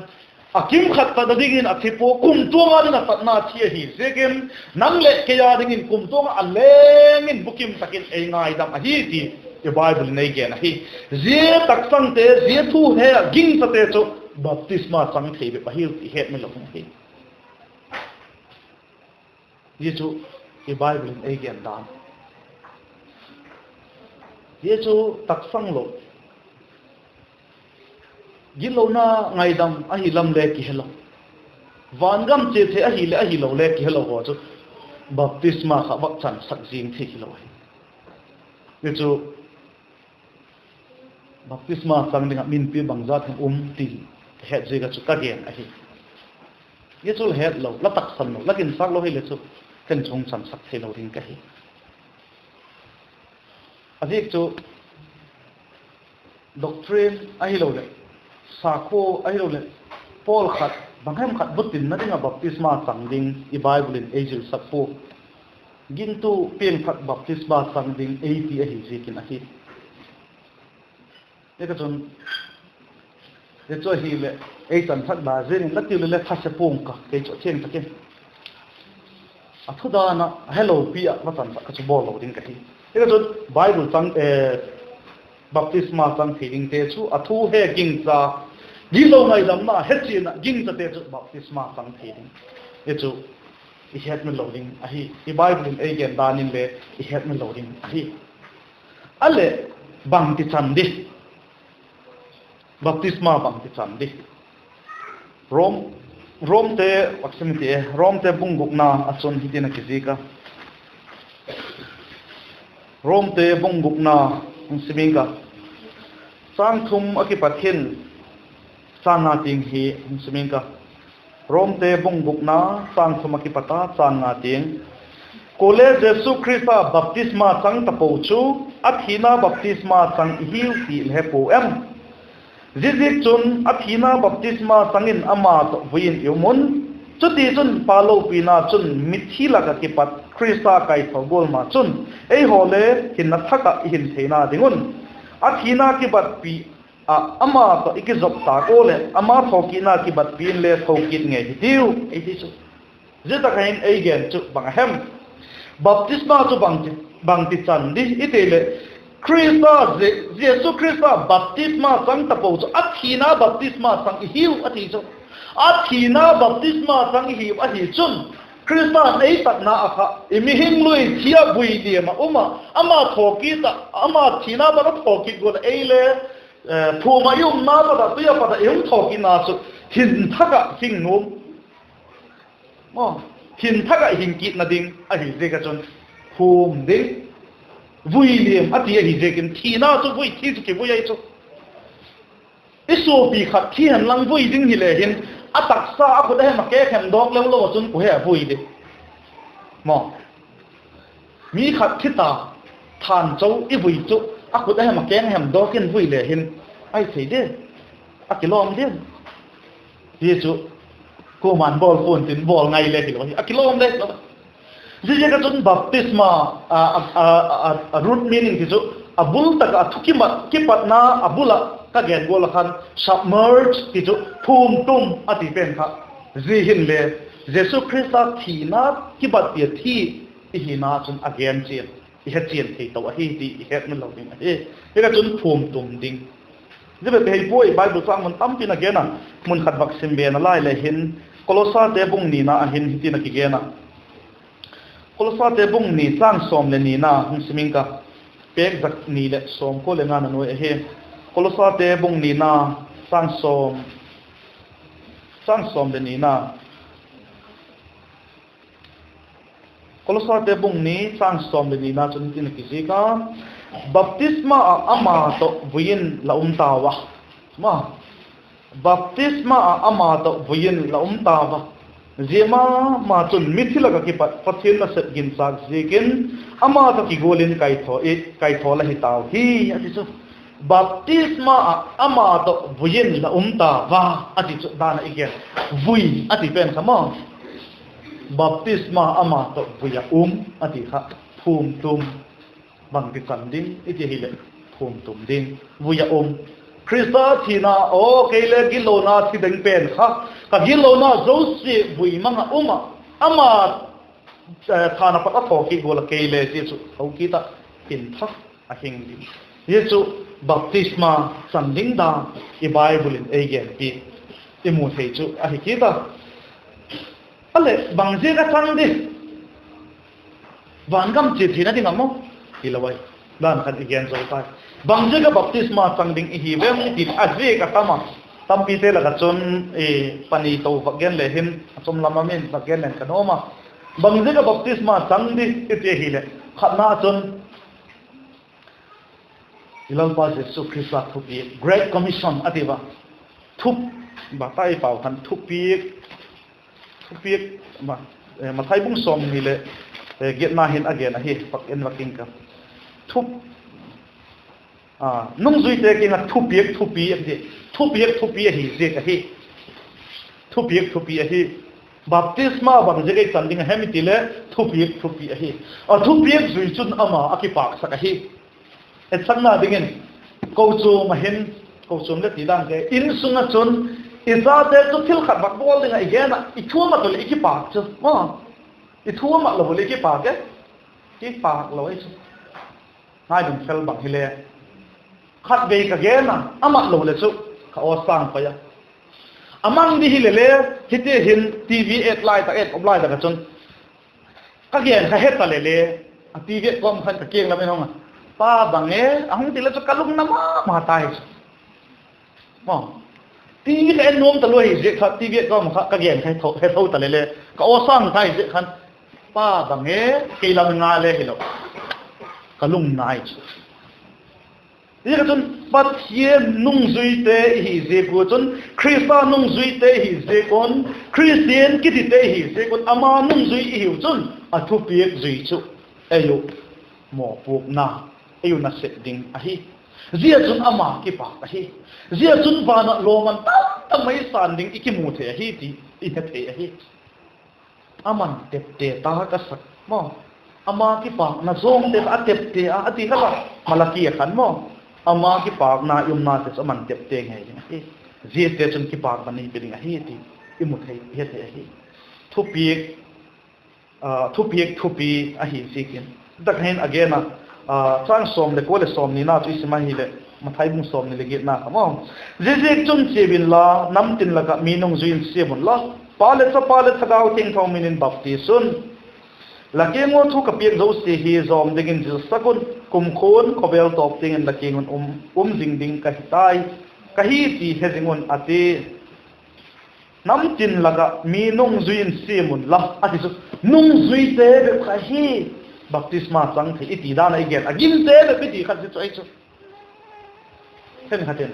a kimkhat tat dingin a thi pua, kumtuang a ding a tatna thi ahi ziakin, nang leh kei a dingin kumtuang ah a leng in bukim tak in ei ngaidam ahi ti I Bible in ei gen ahi. Zia taksangte, zia thu he ah gingchate chu baptisma chang thei bep ahiu ti hetmil lo ding ahi. Zia chu i Bible in ei gen dan. Zia chu taksang lo, gitlona ngaidam ahi lam le kihelo, vangam chia thei ahileh ahilo le kihelo haw chu baptisma kha vak chansak zing thei hilo ahi. Zia chu baptisma chang ding ah minpi bangzat hin um ti het ziak ah chu ka gen ahi. Zia chu la het lo, la taksan lo, la ginsâk lo hileh chu ken chung chansak theilo ding ka hi. A ziak chu doctrine ahiloleh, sakhua ahiloleh, pawl khat bang hem khat butinna ding ah baptisma chang ding i Bible in ei zilsak pua. Gingtu piangthak baptisma chang ding ei ti ahi ziakin ahi. Zia ka chun, zia chu ahileh ei chansak da zing in la tiu le le thase pua'ng ka, kei chu a thiang tak in a thu dan ah a helopi ah va chansak kha chu bawl lo ding ka hi. Zia ka chun Bible chang, baptisma chang thei dingte chu a thu he gingcha, gitlo ngaidamna hechian ah gingchate chu baptisma chang thei ding, zia chu i hetmil lo ding ahi. I Bible in ei gen dan in le i hetmil lo ding ahi. A leh, bangti chan di, baptisma bangti chan di? Rom, Romte, vak sim i ti e, Romte bung gukna ah chun hitin a kizik a. Romte bung gukna hung sim ing ka, châng thum a kipat hin châng nga tiang hi hung sim ing ka. Romte bung gukna, châng thum a kipat a châng nga tiang. Kuale Jesu Khrista baptisma chang tapo chu a thina baptisma chang i hiu ti la he pua em? Ziaziakchun, a thina baptisma chang in ama tawh vui in i um un; chutichun, Pa lopina chun mithi lak ah kipat Khrista kaitho gual ma chun, eihaw le hinna thak ah i hin theina ding un, a thina kibatpi ah ama tawh i kizop tâk ua leh, ama thokitna kibatpi inle tho kit ngei hitiu, ei ti chu. Zia tak ah hin ei gen chu bang a hem? Baptisma chu bangti, bangti chan di i ti leh, Khrista, Je-, Jesu Khrista baptisma chang tapo chu a thina baptisma chang i hiu a ti chu. A thina baptisma chang i hiu ahi chun, Khrista'n ei tatna ah kha i mihing lui thi ah vui liam ah um ah, ama thawkit ah, ama thina pat a thawkit gual ah ei le, eh, phum ah i umna pat ah, tui ah pat ah i hung thawkitna chu hin thak ah hing nuam, maw, hin thak ah hing kitna ding ahi ziak ah chun phum ding, vui liam a ti ahi ziakin thina chu vui, thi chu kivui ahi chu. I suapi khat thi hen lang vui ding hile hin, a taksa a khut a hem a keng hem dawk leu lo ah chun kua he a vui ding, maw? Mi khat thi ta, thân châu i vui chu, a khut a hem a keng hem dawk in vui le hin, ahi thei diam? A kilawm diam? Hi chu, kuama'n bawl pua'n tin bawl ngai le hilo hi, a kilawm le hilo. Ziaziak ah chun baptisma, a, a, a, a, a root meaning ti chu, a bul tak ah a thu kimat, kipatna a bul ah ka gen gual ah khan submerge ti chu phum tum a ti pen kha. Zia hinle, Jesu Khrista thina kibatpi a thi i hina chun a gen chian, i he chian thei to ahi ti i hetmil lo ding ahi. Hi ka chun phum tum ding. Zia bep hei puai, Bible châng mun tampi'n a gen a, mun khat vak sim be nalai le hin, Kolosate bung nina ah hin hitin a kigen a. Kolosate bung ni châng sawm leh nina hung sim ing ka, pêk zak ni leh sawmkua leh nga na nuai ahi. Kolosate bung nina, châng sawm, châng sawm leh nina. Kolosate bung ni châng sawm leh nina chun hitin a kizik a, baptisma ah ama tawh vui in la um tau a. Ma, baptisma ah ama tawh vui in la um tau a. Zia ma ma chun mithi lak ah kipat Pathian nasep ginchâk ziakin ama tawh kigual in kaithaw i, kaithaw la hi tau hi, a ti chu. Baptisma ah ama tawh vui in la um tau a, a ti chu dan ah i gen. Vui a ti pen kha maw, baptisma ama tawh vui ah um a ti kha, phum tum. Bangti chan ding i ti hileh, phum tum ding, vui ah um. Khrista thina, aw kei le gitlona thi ding pen kha, ka gitlona zosia vui mang ah um ah, ama, eh, thân a pat a thawkit gual ah kei le zia chu thokit ah hin thak a hing ding. Zia chu baptisma chan ding dan i Bible in ei genpiak i mu thei chu ahi kit a. A leh bangziak a chang di? Van gam chia theina ding a maw? Hilo ai. Dan khan i gen zo tai. Bangziak a baptisma chang ding i hi vem i ti a ziak a tam a. Tampite lak ah chun pani to vak gen le hin a chom lam a min vak gen len ka nuam a. Bangziak a baptisma chang di i ti ahileh, khatna chun i Lalpa Jesu Khrista thupiak, Great Commission a ti va. Thup, ba tai pau khan thupiak, thupiak, Mathai bung sawmni leh giatna hin a gen ahi, pak en vak ing ka. Thup, nungzuite kiang ah thupiak thupi a ti, thupiak thupi ahi ziak ahi. Thupiak thupi ahi. Baptisma bangziak ei chan ding a hem i ti leh thupiak thupi ahi. A thupiak zui chun ama a kipâksak ahi. Etsakna dingin, kochuam ah hin, kochuam le ti dante insung ah chun i chate chu thil khat vak bawl ding ah i gen ah i thu a mat lo leh i kipâk chu, i thu a mat lo leh i kipâk e, kipâk lo ahi chu. Ngai ding fel bang hile, khatvei ka gen a, a mat lo leh chu ka aw sâng pai a. A mang di hile le, hiti hin TV et lai tak, et op lai tak ah chun ka gen kha he ta leh le, a TV et kawm khan ka kiang lam in hung a, Pa bang e, a hung ti le chu ka lungna ma ma tai chu. TV kha en nuam talua hi ziak kha, TV et kawm kha ka gen kha he tho ta leh le, ka aw sâng tai ziak khan, Pa bang e, kei lam nga le hilo, ka lungna ahi chu. Ziak a chun Pathian nungzuite i hi ziak ua chun, Khrista nungzuite i hi ziak un, Khristian kitite i hi ziak un, ama nungzui i hiu chun a thupiak zui chu ei uh mawpuakna, ei uh nasep ding ahi. Zia chun ama kipâk ahi. Zia chun van ah lawman tam tak mai sân ding i kimu thei ahi ti i he thei ahi. Aman tepte ta ka sak maw, ama kipâkna zawngte kha a tepte a, a ti kha la, Malaki ah khan maw, ama kipâkna i umnate chu aman tepte ngei ding ahi. Ziate chun kipâkna nei pe ding ahi ti i mu thei, i he thei ahi. Thupiak thupi ahi ziakin, tak hin a gen a, châng sawm leh kua leh sawmnina chu i sim ahileh, Mathai bung sawmni leh giatna kha maw, Ziaziakchun chia unla, namtin lak ah mi nungzui in siam unla, Pa leh Chapa leh Thagau Thiangtho min in baptis un. La kiang ua thu ka piak zosia hi zawm dingin zilsak un, kumkhua'n khawvel tawp tiang in la kiang un um zing ding ka hi tai, ka hi ti he zing un, a ti. Namtin lak ah mi nungzui in siam unla a ti chu, nungzuite bep kha hi baptisma chang thei i ti dan a i gen a, gimte bep i ti kha zia chu ahi chu. Khenkhat in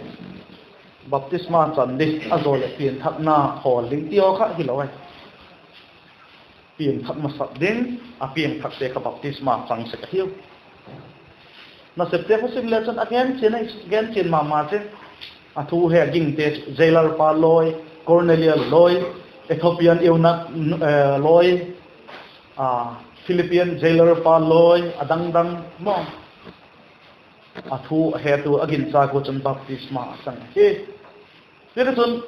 baptisma chan ding a zaw leh pianthakna hawl ding ti haw kha hilo ahi. Pianthak masat ding, a piangthakte kha baptisma chang sek ahiu. Nasepte kha sim le chun a gen chian ma ma chu, a thu he a gingte chu jailer pa lawi, Cornelia lawi, Ethiopian eunuch lawi, Philippian jailer pa lawi, a dang dang maw, a thu a het u a ginchâk ua chun baptisma a chang ahi. Zia chun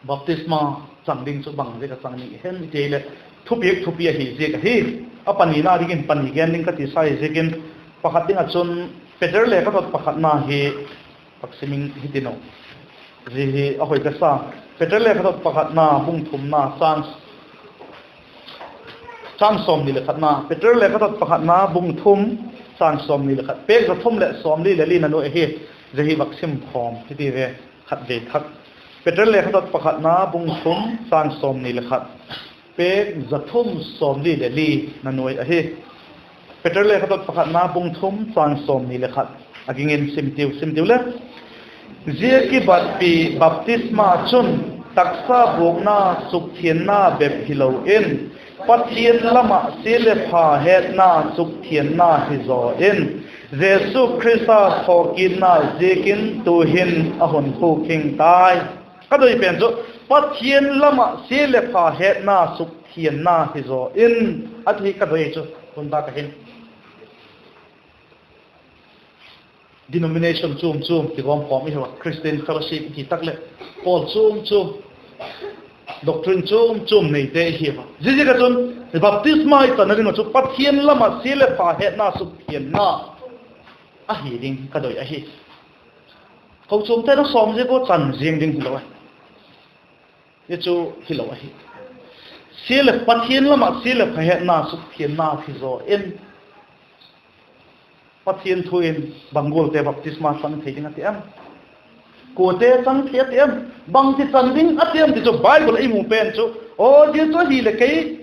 baptisma chang ding chu bang ziak a chang ding i hem i ti leh, thupiak thupi ahi ziak ahi. A panina dingin pani gen ding ka tisa hi ziakin, pakhat ding ah chun Peter lekhathot pakhatna hi, pak sim ing hitin u, zia hi a hoi ka sa. Peter lekhathot pakhatna bung thumna châng sawmni leh khatna, Peter lekhathot pakhatna bung thum, châng sawmni leh khat, pêk za thum leh sawmli leh li na nuai ahi. Zia hi vak sim khawm hiti ve, khatvei thak. Peter lekhathot pakhatna bung thum, châng sawmni leh khat, pêk za thum sawmli leh li na nuai ahi. Peter lekhathot pakhatna bung thum, châng sawmni leh khat, a ging in sim tiu, sim tiu le. Zia kibatpi baptisma chun taksa buakna sukthianna bep hilo in, Pathian lam ah sia leh pha hetna sukthianna hi zaw in, Jesu Khrista thawkitna ziakin tu'hin a hun khuk hing tai. Ka doi pen chu, Pathian lam ah sia leh pha hetna sukthianna hi zaw in, a ti ka doi chu, hun tak ah hin denomination chuam chuam kigawm khawm i hiu a, Christian fellowship i ti tak leh, pawl chuam chuam, doctrine chuam chuam neite i hiu a. Ziaziak ah chun baptisma i channa ding ah chu Pathian lam ah sia leh pha hetna sukthianna ahi ding ka doi ahi. Kochuamte'n a sawm ziak ua chan ziang ding hilo a, hi chu hilo ahi. Sia leh Pathian lam ah sia leh pha hetna sukthianna hi zaw in, Pathian thu in bang gualte baptisma chang thei ding a ti em? Kuate chang thei a ti em? Bangti chan ding a ti em ti chu Bible ah i mu pen chu, aw, zia chu ahileh kei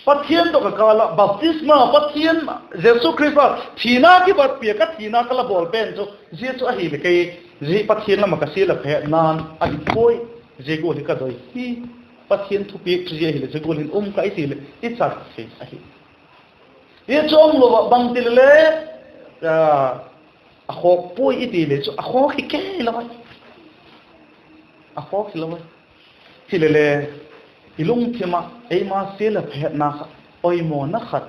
Pathian tawh ka kâl ah baptisma, Pathian, Jesu Khrista thina kibat piak ah thina ka la bawl pen chu, zia chu ahileh kei, zia Pathian lam ah ka sia leh pha hetna'n a dik puai, zia gual hi ka doi hi, Pathian thupiak chu zia ahileh zia gual hin um ka i ti leh i chan thei ahi. Hi chu umlo ah bangti le le, a khawk puai i ti le chu a khawk hi kei lo a, a khawk hilo a. Hile le, i lungthim ah eima sia leh pha hetna kha, poimawna khat,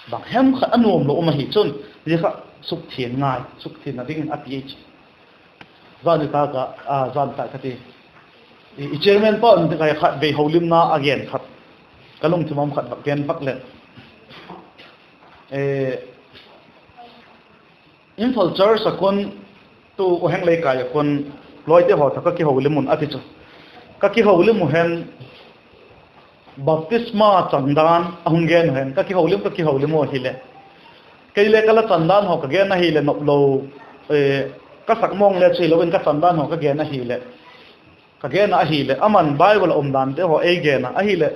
bang hem khat a nuam lo um ahi chun, zia kha sukthian ngai, sukthianna dingin a ti ahi chu. Zan nitâk ah, zan nitâk ka ti, i chairman pa'n khatvei holimna a gen khat, ka lungthim um khat vak gen vak leng. Imphal church ah khun, tu Uheng Leikai ah khun, lawite haw tawh ka kiholim un a ti chu, ka kiholim uh hen, baptisma chandan a hung gen uh hen, ka kiholim, ka kiholim uh hileh, kei le ka la chandan haw ka gen ahileh noplo, ka sak mawng le chu hilo in ka chandan haw ka gen ahileh, ka gen a ahileh, aman Bible ah umdante haw ei gen a ahileh,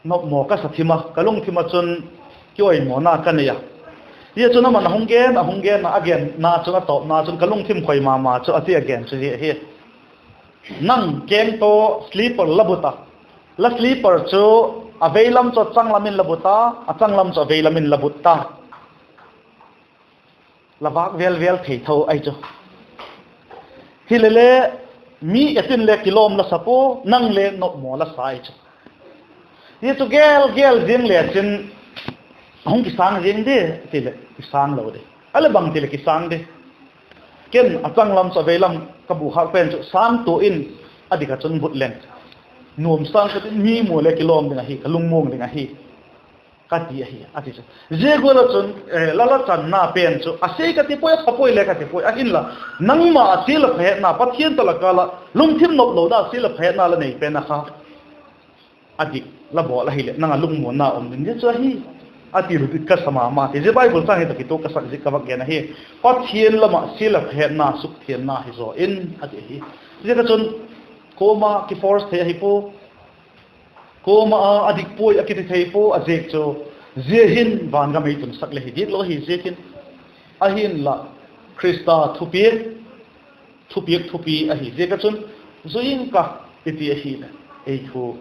nopmaw ka sa thim a, ka lungthim ah chun kioimawna ka nei a. Zia chun aman a hung gen, a hung gen a, a genna chun a tawpna chun ka lungthim khoi ma ma chu a ti a gen chu zia hi. Nang keng tawh slipper la but a, la slipper chu a vei lam chu a changlam in la but a, a changlam chu a vei lam in la but ta. La vâk vel vel thei tho ahi chu. Hile le, mi et in le kilawm la sa pua, nang le nopmaw la sa ahi chu. Hi chu gel gel ziang le chin, a hung kisâng ziang di ti leh kisâng lo di. A leh bangti leh kisâng di. Ken a changlam chu a vei lam ka bu khâk pen chu sâng tua in, a dik ah chun but leng, nuam sâng ka tin, mi mu le kilawm ding ahi, ka lungmuang ding ahi, ka ti ahi a ti chu. Zia gual ah chun, la la channa pen chu a sei ka ti puai, a pha puai le ka ti puai, ahinla, nangma a sia leh pha hetna, Pathian tawh la kâl ah lungthim noplona, sia leh pha hetna la nei pen a kha, a dik la bawl ahileh nang ah lungmuanna um ding zia chu ahi, a ti leh dik ka sa ma ma ti. Zia Bible châng hi tawh kituak ka sak ziak ka vak gen ahi. Pathian lam ah sia leh pha hetna sukthianna hi zaw in a ti ahi. Ziak ah chun, kuama kiforce thei ahi pua, kuama a dik puai a kiti thei pua, a ziak chu, zia hin vangam ei tunsak le hi diak lo ahi ziakin, ahinla, Khrista thupiak, thupiak thupi ahi ziak ah chun, zui ing ka, i ti ahileh, ei thu,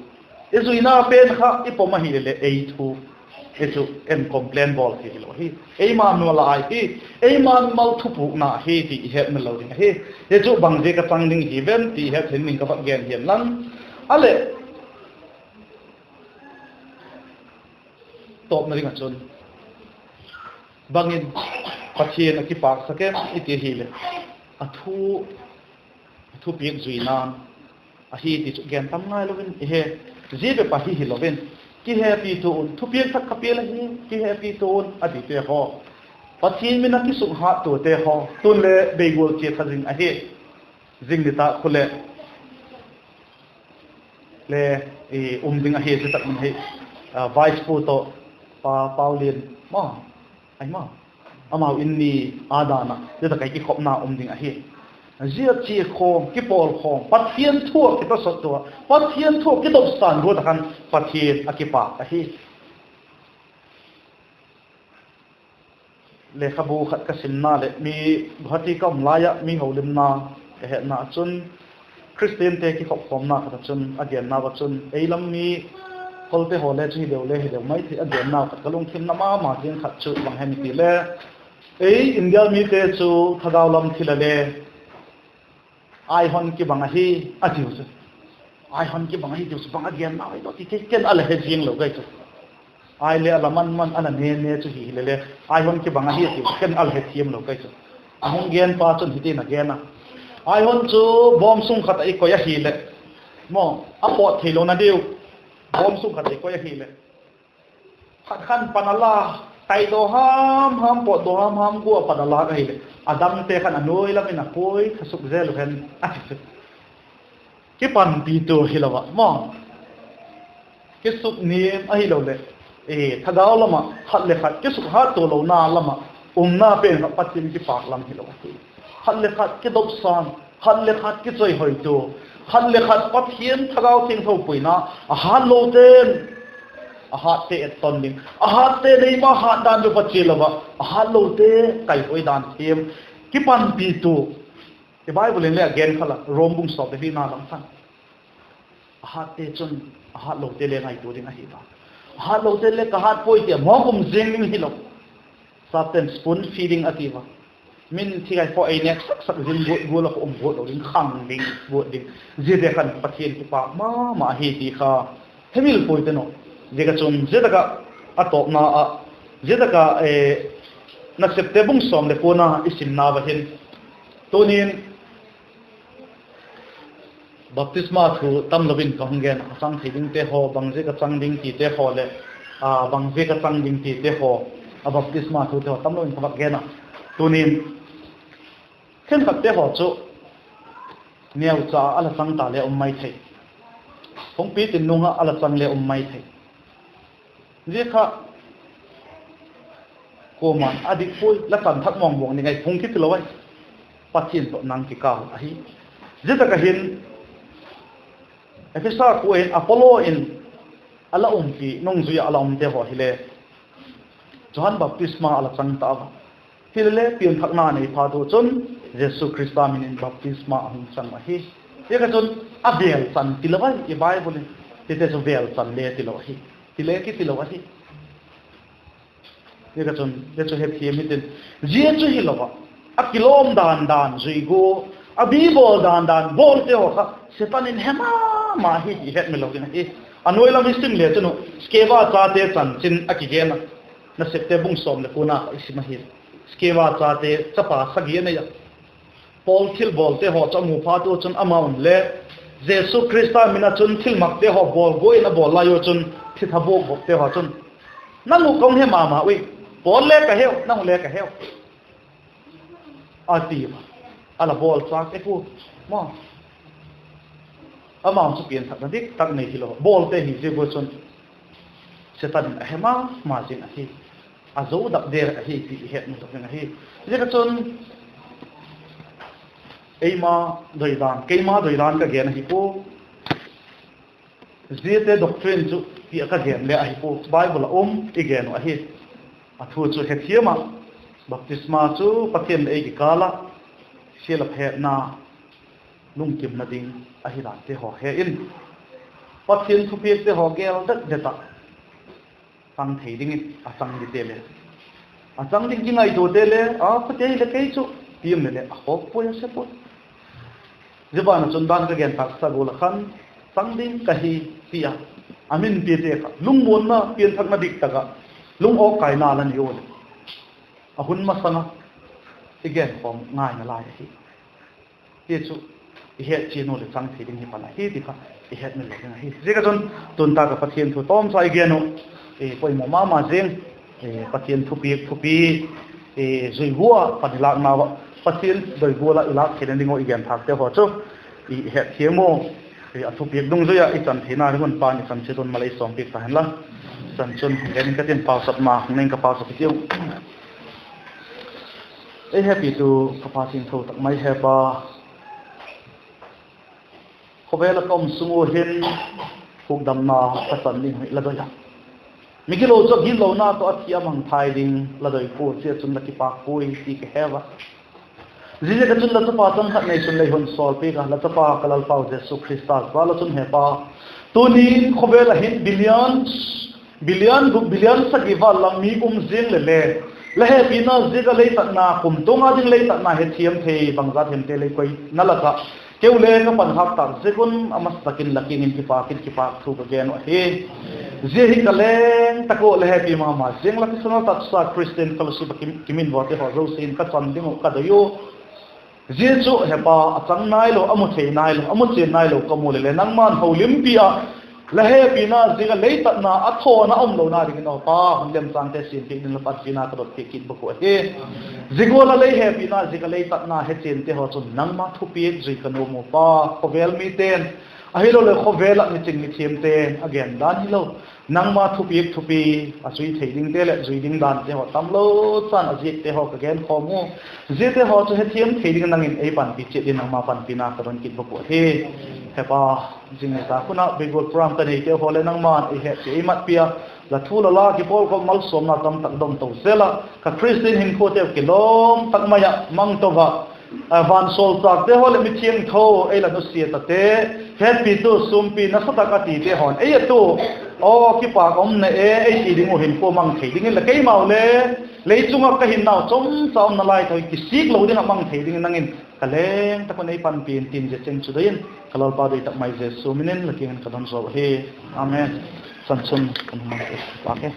i zuina pen kha i pom ahileh leh ei thu, hi chu en complain bawl thei hilo ahi. Eima mimal a ahi hi, eima mimal thupukna ahi ti i hetmil lo ding ahi. Hi chu bang ziak a chang ding hi vem ti i het thei dingin ka vak gen hi'n lang. A leh, tawpna ding ah chun, bang in Pathian a kipâksak em i ti ahileh, a thu, a thupiak zuina'n ahi ti chu gen tam ngailo in i he. Zia bep ahi hilo in, kihepi tua un, thupiak thak ka pial ahi, kihepi tua un a tite haw, Pathian min a kisukhat tuate haw tun le beigual chia tha zing ahi. Zing nitâk khu leh le, um ding ahi, zia tak mun hi, vice pu tawh, pa Paulian ma, ai ma, amau in ni a dan ah zia tak ah kikhopna um ding ahi. Zia chia khawm, kipawl khawm, Pathian thu ah kitasot tua, Pathian thu ah kidopsân guat ah khan Pathian a kipâk ahi. Lekhabu khat ka simna leh mi, Guwahati ka um lai ah mi holimna ka hetna ah chun, Khristiante kikhopkhawmna khat ah chun a genna ah chun, ei lam mi, Kolte haw le chu hi deu le hi deu mai thei, a genna khat ka lungthim na ma ma ziang khat chu bang hem i ti le, ei India mite chu thagau lam thil a le aihon kibang ahi, a tiu chu. Aihon kibang ahi tiu chu bang a genna ahi lo ti kei ken a la he ziang lo kai chu. Ai le a la man man, a la ne ne chu hi hile le, aihon kibang ahi tiu chu ken a la he thiam lo kai chu. A hung gen pa chun hitin a gen a, aihon chu bawm sung khat ah i koi ahileh, maw, a pawt theilona diu, bawm sung khat ah i koi ahileh, khat khan pan a la, Taidaw ham ham, pawtdaw ham ham gua a pat a lâk ahileh, a dangte khan a nuai lam in a puai tha suk zel uh hen a ti chu. Kipanpitu hilo ah maw, kisukniam ahiloleh thagau lam ah khat le khat kisukhattua lona lam ah umna pen kha Pathian kipâk lam hilo ahi. Khat le khat kidopsâng, khat le khat kichoihoitua, khat le khat Pathian Thagau Thiangtho puina, a hatlote'n a hatte etton ding, a hatte'n eima hatdan chu pachia lo ah a hatlote kaihuai dan thiam, kipanpitu. I Bible in le a gen kha la, Rom bung sawm leh lina lam khan, a hatte chun a hatlote le ngaitua ding ahi ta. A hatlote le ka hat puai ti a mawk um ziang ding hilo. Sapte'n spoon feeding a ti ua, min thi ai phaw ei nêk sak sak zing guat gual ah ka um guat lo ding, khang ding, guat ding. Ziate khan Pathian kipâk ma ma ahi ti kha hemil puai te'n aw. Ziak ah chun zia tak ah, a tawpna ah, zia tak ah Nasepte bung sawm leh kuana i simna ah hin, tunin baptisma thu tamlo in ka hung gen a, a chang thei dingte haw, bang ziak a chang ding tite haw leh, bang ziak a chang ding tite haw, a baptisma thute haw tamlo in ka vak gen a. Tunin khenkhatte haw chu neucha a la chang ta le um mai thei, hung pitin nung ah a la chang le um mai thei. Zia kha kuama'n a dik puai, la chan thak mawng mawng ding ahi, hung kiti lo ahi. Pathian tawh nang kikâl ahi. Zia tak ah hin Ephesa khua in Apollo in a la umpi nungzui ah a la umte haw hile Johan baptisma a la chang ta a. Hilele pianthakna nei phat u chun Jesu Khrista min in baptisma a hung chang ahi. Zia kha chun a vêl chan tilo ahi i Bible in. Hite chu vêl chan le tilo ahi. Tile kitilo ahi. Zia kha chun zia chu hethiam hitin, zia chu hilo ah, a kilawm dan dan zui gua, a bi bawl dan dan bawlte haw kha Setan in he ma ma hi i hetmil lo ding ahi. A nuai lam i sim le chun uh Skeva chate chanchin a kigen a, Nasepte bung sawm leh kuana kha i sim ahi. Skeva chate chapa sagi a nei a. Paul thilbawlte haw chu a mu phat u chun amau'n le Jesu Khrista min ah chun thilmakte haw bawl gua in a bawl lai u chun thitha buak bawkte haw chun, nang uh ka hung he ma ma ui, Paul le ka heu, nang uh le ka heu, a ti a, a la bawl châk e pua, maw. Amau chu pianthakna dik tak nei hilo, bawlte hi zia gua chun Setan in a he ma ma zing ahi, a zo dak der ahi ti i hetmil lo ding ahi. Zia kha chun eima doidan, keima doidan ka gen ahi pua. Ziate doctrine chu ti a ka gen le ahi pua, Bible ah um i gen uh ahi. A thu chu hethiam ah, baptisma chu Pathian leh ei kikâl ah sial a phetna, lungkimna ding ahi dante haw he in, Pathian thupiakte haw gel det det ah chang thei dingin a chang dingte le, a chang ding kingaituate le, a khute hileh kei chu tiam le le a khawk puai a se puai. Zia ban ah chun dan ka gen tâksa gual ah khan, chang ding ka hi ti a, a min piate kha lungmuanna pianthakna dik tak ah lung awk kaina la nei u leh, a hun masang ah i genkhawm ngaina lai ahi. Ti chu i hetchian u leh chang thei ding hi pan ahi ti kha i hetmil lo ding ahi. Ziak ah chun tun tak ah Pathian thu tawmcha i gen uh, poimaw ma ma zing, Pathian thupiak thupi zui gua pan i lâknau ah, Pathian doi gual ah i lâk theina ding uh i gen thâkte haw chu i hetthiam u, a thupiak dungzui ah i chan theina ding un Pa'n i chan chiat un mal ei sawmpiak ta hen la. Chan chun hung gen ing ka tin, pauchapna hung nei ing ka, pauchap i tiu. Ei hepitu ka Pa thiangtho tak mai he Pa, khawvel ah ka um sung ua hin hukdamna ka chan ding hi la doi a, migilo chu a gitlona tawh a thi a mangthai ding la doi pua, zia chun la kipâk puai ti ka he a. Ziaziak ah chun la chapa chang khat neisun lei hun sawlpiak a, la chapa ka Lalpau Jesu Khrista jal ah chun he Pa, tunin khawvel ah hin billion, billion guk, billion sagi val lam mi um ziang le le, la hepina ziak ah lei tatna, kumtuang a ding lei tatna hethiam thei bangzat hemte lei koina lak ah keu le ka pankhâk tâk ziak un a masatak in la kiang in kipâk in kipâk thu ka gen uh ahi. Zia hi ka leng tak ua la hepi ma ma ziang la kisana taksa Christian Fellowship ah kiminvate haw zosia in ka chan ding uh ka doi u. Zia chu he Pa, a chang nailo, a mu thei nailo, a mu chian nailo ka mu le le nangma'n holimpi ah La hepina ziak a lei tatna a thawn a um lona dingin aw Pa, hun lemchângte siam piak dingin la panpina ka don piak kit bak uh ahi. Zia gual a lei hepina ziak a lei tatna hechiante haw chun nangma thupiak zui ka nuam uh Pa, khawvel mite'n, ahiloleh khawvel ah miching mithiamte'n a gen dan hilo, nangma thupiak thupi a zui thei dingte leh zui ding dante haw tamlo chan a ziakte haw ka genkhawm u. Ziate haw chu hethiam thei dingin nang in ei panpi chiat dingin nangma panpina ka don kit bak uh ahi. He Pa, zing ni tak hun ah Bible program ka neite haw leh nangma'n ei hetpi ei matpi a, la thu la la kipawlkhawm malsawmna tamtak dong to zel ah ka Christian hinkhuateu kilawm tak mai ah mang to a, vansawlchâkte haw leh mithiangtho ei la nusia tate, hetpitu sûmpi nasatak a tite haw'n ei et u, aw kipâk um na e ei ti ding uh hinkhua mang thei dingin leh keimau le lei chung ah ka hinnau chomcha umna lai tawh hi kisik lo ding ah mang thei dingin nang in ka leng tak un ei panpi in tin, zia cheng chu doi in ka Lalpa doi tak mai Jesu min in la kiang in ka don zaw ahi. Amen. Chan chun kan hung mang te pa ke.